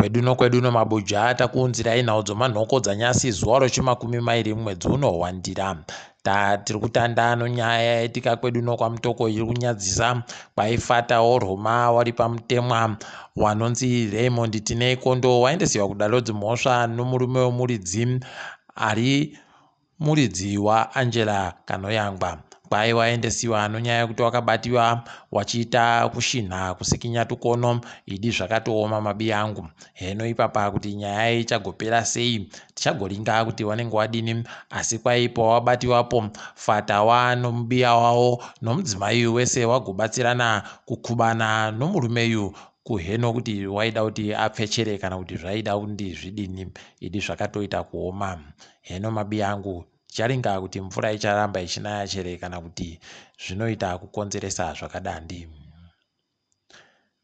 Kwedu nokwedu nomabuja takuunzirai nhau dzomanhoko dzanyasi zuva rochimakumi mairi mumwedzi uno wandira. Tiri kutanda nonyaya yaitika kwedu nokwamutoko iri kunyadzisa kwaifata woroma wari pamutemwa wanonzi Raymond Tineikondo waendesiwa kudare rodzimhosva nomurume wemuridzi ari Muridzi waAngela Kanoyangwa kwai waendesiwa nonyaya yekuti wakabatiwa wachiita kushinha kusikinya tukono idi zvakatooma mabi angu heno ipapa kuti nyaya ichagopera sei tichagoringa kuti wanenge wadini asi kwai pawabatiwapo fata wanomubiya wawo nomudzimai wese wagobatsirana kukubana nomurumeyu kuheno kuti waida kuti apfechere kana kuti zvaida kuti zvidini idi zvakatoita kuoma Heno mabi angu ticharinga kuti mvura icharamba ichinaya chere kana kuti zvinoita kukonzeresa zvakadandi.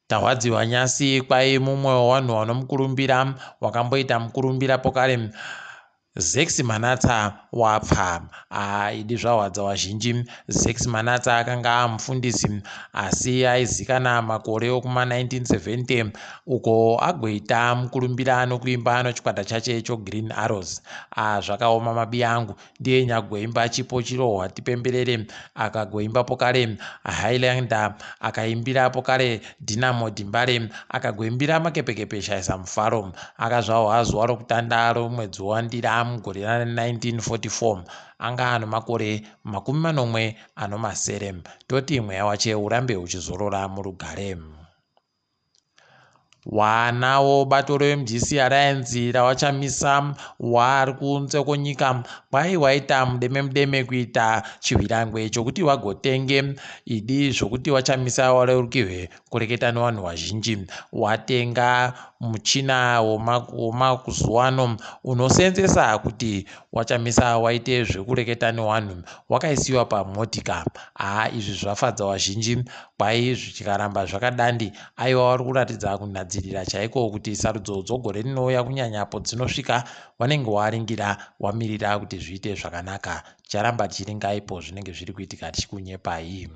Tahwadziwa nyasi kwai mumwe wewanhu wanomukurumbira wakamboita mukurumbira pokare Zex Manatsa wapfa. Ah, idi zvahwadza wazhinji. Zex Manatsa akanga amufundisi asi aizikana makore okuma 1970 uko agoita mukurumbira nokuimba nochikwata chache choGreen Arrows. Ah, zvakaoma mabi angu ndiye nyagoimba chipo chirohwa tipemberere akagoimba pokare Highlander akaimbira pokare Dynamo Dimbare akagoimbira Makepekepe Shaisa Mufaro akazvahwa zuva rokutanda romwedzi waNdira mugore ra 1944 anga ano makore 70 anomasere toti mweya wache urambe uchizorora murugare. Wanawo bato reMDC Alliance raVaChamisa waari kunze kwenyika kwai waita mudeme mudeme kuita chihwirangwe chokuti wagotenge idi zvokuti VaChamisa warerukirwe kureketa nevanhu vazhinji. Watenga muchina wemazuwano unoseenzesa kuti VaChamisa waite zvekureketa nevanhu wakaisiwa pamotika. Haa izvi zvafadza vazhinji Kwai zvikaramba zvakadandi, aiwa vari kuratidza kunhadzirira chaiko kuti sarudzo dzogore rinouya kunyanya apo dzinosvika wanenge waringira wamirira kuti zviite zvakanaka. Ticharamba tichiringa ipo zvinenge zviri kuitika tichikunyepai.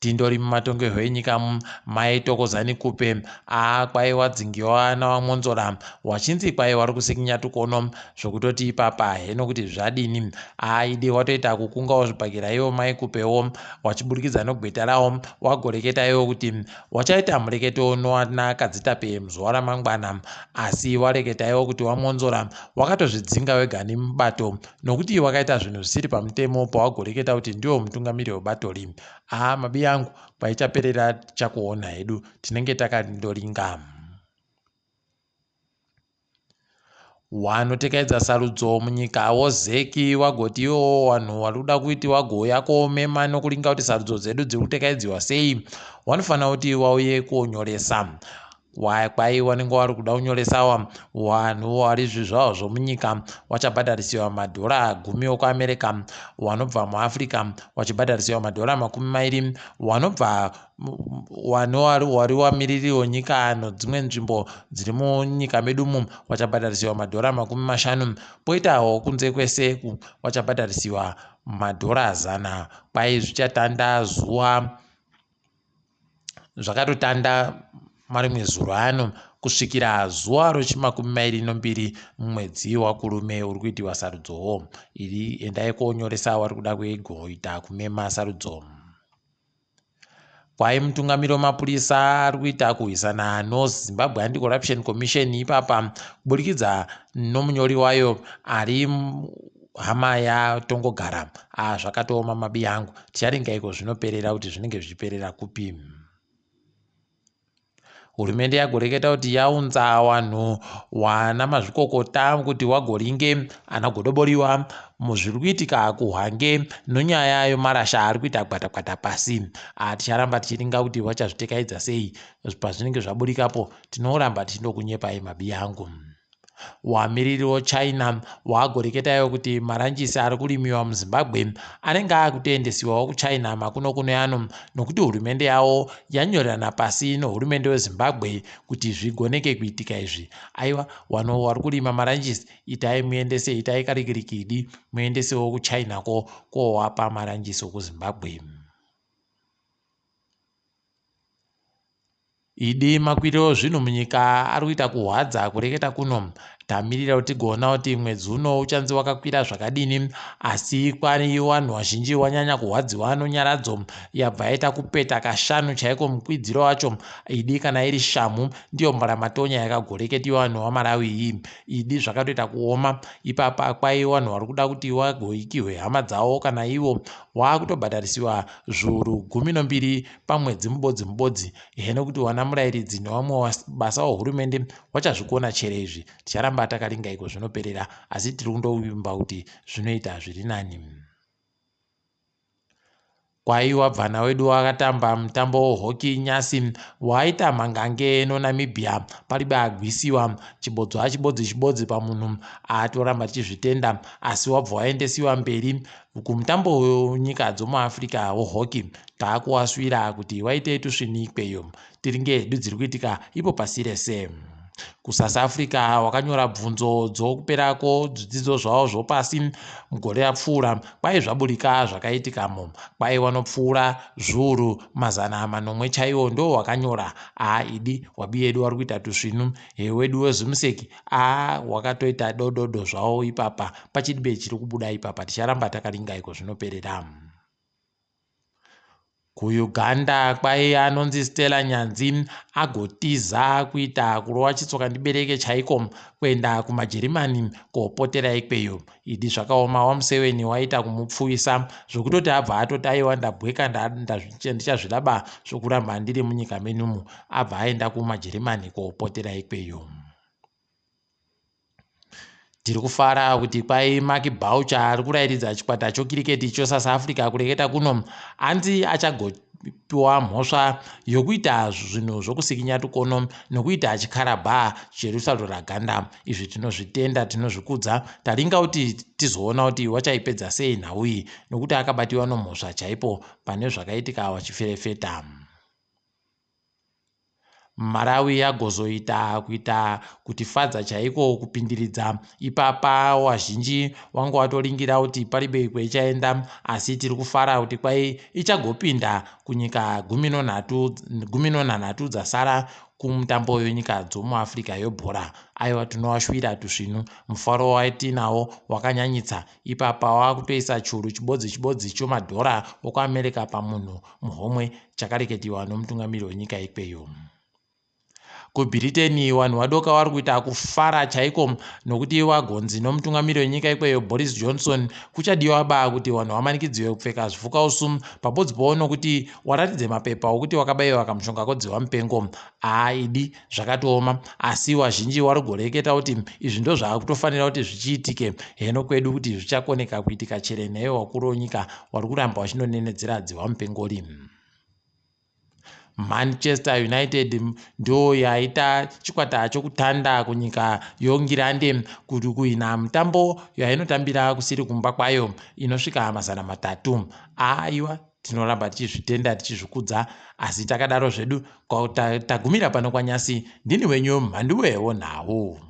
Tindori mumatongerwo enyika mai Thokozani Khupe aa kwai wadzingiwa naVaMwonzora wachinzi kwai wari kusikinya tukono zvokutoti ipapa heno kuti zvadini aidi watoita kukungawo zvibhakera iwo mai Kupewo wachiburikidza nogweta rawo wagoreketa iwo kuti wachaita mureketo nowana Kadzitape muzuva ramangwana asi wareketa iwo kuti waMwonzora wakatozvidzinga wega nemubato nokuti wakaita zvinhu zvisiri pamutemo pawagoreketa kuti ndiwo mutungamiri webato ri aa mabi angu kwaichaperera tichakuona hedu tinenge takandoringa Wanotekaidza sarudzo munyika woZEC wagoti iwo wanhu wari kuda kuti wagouya komema nokuringa kuti sarudzo dzedu dziri kutekaidziwa sei wanofanira kuti wauye konyoresa kwai wanenge wari kuda kunyoresa wa wanhu wari zvizvawo zvomunyika wachabhadharisiwa madhora gumi okuAmerica wanobva muAfrica wachibhadharisiwa madhora 20 wanobva wari wamiriri wenyika nodzimwe nzvimbo dziri munyika medu umu wachabhadharisiwa madhora 50 poitawo kunze kwese wachabhadharisiwa madhora 100 kwai zvichatanda zuva zvakatotanda marimwe zuro ano kusvikira zuva rochimakumi mairi nombiri mumwedzi wakurume uri kuitiwa sarudzowo iri endai konyoresa wari kuda kuigoita kumema sarudzo Kwai mutungamiri wemapurisa ari kuita kurwisana noZimbabwe Anti-Corruption Commission ipapa kuburikidza nomunyori wayo ari hama yaTongogara. Ah, zvakatooma mabi angu. Ticharinga iko zvinoperera kuti zvinenge zvichiperera kupi. Hurumende yagoreketa kuti yaunza wanhu wana mazvikokota kuti wagoringe ana godoboriwa muzviri kuitika kuHwange nonyaya yomarasha ari kuita gwata-gwata pasi. Ah, ticharamba tichiringa kuti wachazvitekaidza sei pazvinenge zvaburikapo tinoramba tichindokunyepai mabiyangu. Wamiriri woChina wagoreketawo kuti maranjisi ari kurimiwa muZimbabwe anenge akutoendesiwawo kuChina makuno kuno ano nokuti hurumende yavo yanyorerana pasi nohurumende weZimbabwe kuti zvigoneke kuitika izvi. Aiwa wano wari kurima maranjisi itai muendese itai karikirikidi muendesewo kuChina ko kowapa maranjisi okuZimbabwe. Idi makwiriro zvinhu munyika ari kuita kuhwadza kureketa kuno. Tamirira kuti tigoona kuti mwedzi uno uchanzi wakakwira zvakadini asi kwani vanhu vazhinji wanyanya kuhwadziwa nonyaradzo yabva yaita kupeta kashanu chaiko mukwidziro wacho idi kana iri shamhu ndiyo mbaramatonya yakagoreketiwa newamalawi iyi idi zvakatoita kuoma ipapa kwai vanhu vari kuda kuti wagoikihwe hama dzavo kana ivo waakutobhadharisiwa zviuru gumi nombiri pamwedzi mubodzi mubodzi ehe nekuti wana murairidzi newamwe basa wahurumende wachazvikona chere izvi ticharamba takaringa iko zvinoperera asi tiri kundovimba kuti zvinoita zviri nani kwaiwa bvana wedu wakatamba mutambo wehockey nyasi waita mangange nonamibia paribe agwisiwa chibodzo achibodzi chibodzi pamunhu atoramba tichizvitenda asi wabva waendesiwa mberi kumutambo wenyika dzomuafrica wehockey taakuwaswira kuti waite tusvini ikweyo tiringe hedu dziri kuitika ipo pasi rese kusouth africa wakanyora bvunzo dzokupera kwo zvidzidzo zvavo zvopasi mugore rapfuura kwai zvaburika zvakaitikamo kwai wanopfuura zviuru 700 chaiwo ndo wakanyora aa idi wabi yedu wari kuita tusvinu hewedu wezimuseki aa wakatoita dododo zvavo ipapa pachidibe chiri kubuda ipapa ticharamba takaringa iko zvinoperera kuUganda kwai anonzi Stella Nyanzi agotiza kuita kurova chitsoka ndibereke chaiko kuenda kumajerimani kopotera ikweyo idi zvakaoma waMuseveni waita kumupfuwisa zvokutoti abva atoti aiwa ndabweka ndichazvidaba zvokuramba ndiri munyika menumu abva aenda kumajerimani kopotera ikweyo tiri kufara kuti kwai Mark Boucher ari kurayiridza chikwata chokiriketi chosouth africa kureketa kuno hanzi achagopiwa mhosva yokuita zvinhu zvokusikinya tukono nokuita chikarabha cherusarura ganda izvi tinozvitenda tinozvikudza taringa kuti tizoona kuti wachaipedza sei nhau iyi nokuti akabatiwa nomhosva chaipo pane zvakaitika wachiferefeta Malawi yagozoita kuita kutifadza chaiko kupindiridza ipapa wazhinji wanga watoringira kuti paribe kweichaenda asi tiri kufara kuti kwai ichagopinda kunyika 13 dzasara kumutambo wenyika dzomuafrica yebhora aiwa tinovashuvira tusvinu mufaro watinawo wakanyanyitsa ipapa wakutoisa churu chibodzi chibodzi chomadhora okuamerica pamunhu muhomwe chakareketiwa nomutungamiri wenyika ikweyo kuBritain vanhu vadoka vari kuita kufara chaiko nokuti wagonzi nomutungamiri wenyika ikweyo Boris Johnson kuchadiwa ba kuti vanhu vamanikidziwe kupfeka zvifukausu pabodzi powo nokuti waratidze mapepa okuti wakabayiwa kamushonga kodziwa mupengo aaidi zvakatooma asi vazhinji vari kugoreketa kuti izvi ndo zvaakutofanira kuti zvichiitike heno kwedu kuti zvichakoneka kuitika chere naivo vakuru venyika vari kuramba vachinonenedzera dziwa mupengori Manchester United ndo yaita chikwata chokutanda kunyika yongirande kuti kuina mutambo yainotambira kusiri kumba kwayo inosvika 300 aiwa tinoramba tichizvitenda tichizvikudza asi takadaro zvedu tagumira pano kwanyasi ndini wenyu mhanduwewo nhau.